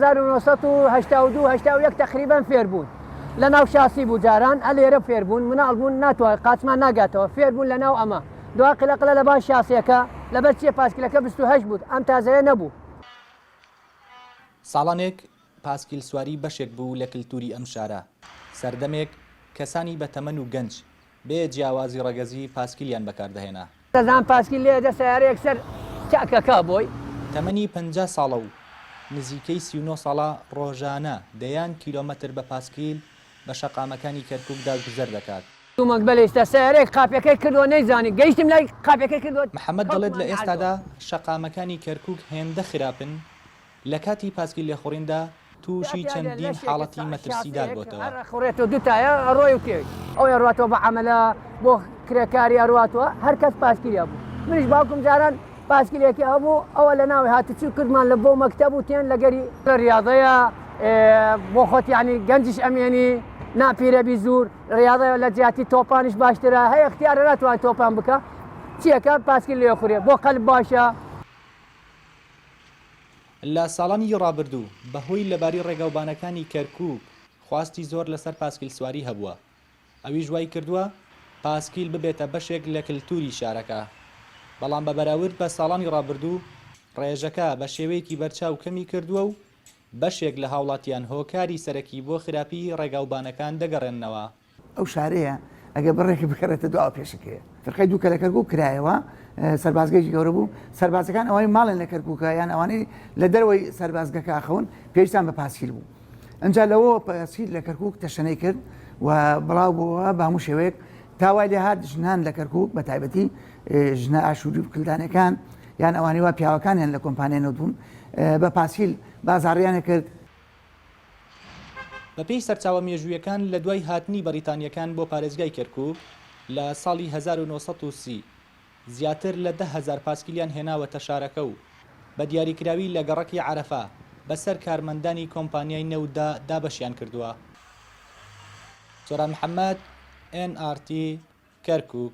1982 81 تەقریبەن فێر بوون لە ناو شاسی بوو جاران ئە لێرە فێر بوون مناڵ بوون ناتوان قاچمان ناگاتەوە فێر بوون لە ناو ئەمە دوا قلە قلە لەبان شاسیەکە لەبەر چیە پاسکیلەکە 28 بوو ئەم تازەیە نەبوو. ساڵانێک پاسکیلسواری بەشێک بوو لە کلتوری ئەم شارە، سەردەمێک کەسانی بەتەمەن و گەنج بێ جیاوازی ڕەگەزی پاسکیلیان بەکاردەهێنا. دەزان پاسکیل لێ دە سەیارە یەکسەر چەکەکە بۆی. تەمەنی 50 ساڵە و نزیکەی 39 ساڵە ڕۆژانە دەیان کیلۆمەتر بە پاسکیل بە شەقامەکانی کەرکوکدا گوزەر دەکات. دومەک بەلێ ئیستا سەیارەیەک قاپیەکەی کردوە نەیزانی گەیشتم لای قاپیەکەی کردوە محەمەد دەڵێت کەوتمان لە نەعردوە. ئێستادا شەقامەکانی کەرکوک هێندە خراپن لە کاتی پاسکیل لێخوڕیندا تووشی چەندین حاڵەتی مەترسیدار بۆتەوە. ئەخوڕێتەوە دوو تایە ئەڕۆی و تێی ئەوی ئەڕواتەوە بە عەمەلە بۆ کرێکاری ئەڕواتەوە هەر کەس پاسکیلی هەبوو منیش باوکم جاران پاسکیلێکی هەبوو ئەوە لە ناوی هاتوچوو کردمان لە بۆ مەکتەب و تێن لەگەری ڕیاضەیە بۆ خۆت یعنی گەنجیش ئەمێنی ناپیرەبی زور ڕیاضەیە لە جیاتی تۆپانیش باشترە هەیە اختیارە ناتوانێت تۆپان بکە چیەکە پاسکیل لێ خورێ بۆ قەلب باشە. لە ساڵانی ڕابردوو بەهۆی لەباری ڕێگاوبانەکانی کەرکووک خواستی زۆر لەسەر پاسکیلسواری هەبووە، ئەویش وایکردووە پاسکیل ببێتە بەشێک لە کلتوری شارەکە، بەڵام بە بەراورد بە ساڵانی ڕابردوو ڕێژەکە بە شێوەیەکی بەرچاو کەمی کردووە و بەشێک لە هاوڵاتیان هۆکاری سەرەکی بۆ خراپی ڕێگاوبانەکان دەگەڕێننەوە. ئەو شارەیە ئەگەر بڕێک بکەڕێتە دواوە پێشەکەیە. فرقەی دوو کە لە کەرکوک کرایەوە سەربازگەیەکی گەورە بوو، سەربازەکان ئەوانەی ماڵیان لە کەرکوکە یان ئەوانەی لە دەرەوەی سەربازگەکە ئەخەون پێویستیان بە پاسکیل بوو. ئنجا لەوەوە پاسکیل لە کەرکوک تەشەنەی کرد و بڵاو بووەوە بە هەموو شێوەیەک تا وای لێ هات ژنان لە کەرکوک بە تایبەتی ژنە ئاشووری و کلدانەکان یان ئەوانەی وا پیاوەکانیان لە کۆمپانیای نەوت بوون بە پاسکیل بازاڕیان کرد. بەپێی سەرچاوە مێژوویەکان لە دوای هاتنی بەریتانییەکان بۆ پارێزگای کەرکوک لە ساڵی 1930 زیاتر لە 10,000 پاسکیلیان هێناوەتە شارەکە و بە دیاریکراوی لە گەڕەکی عەرەفە بەسەر کارمەندانی کۆمپانیای نەوتدا دابەشیان کردووە. سۆران محەمەد، ئێن ئاڕ تی، کەرکوک.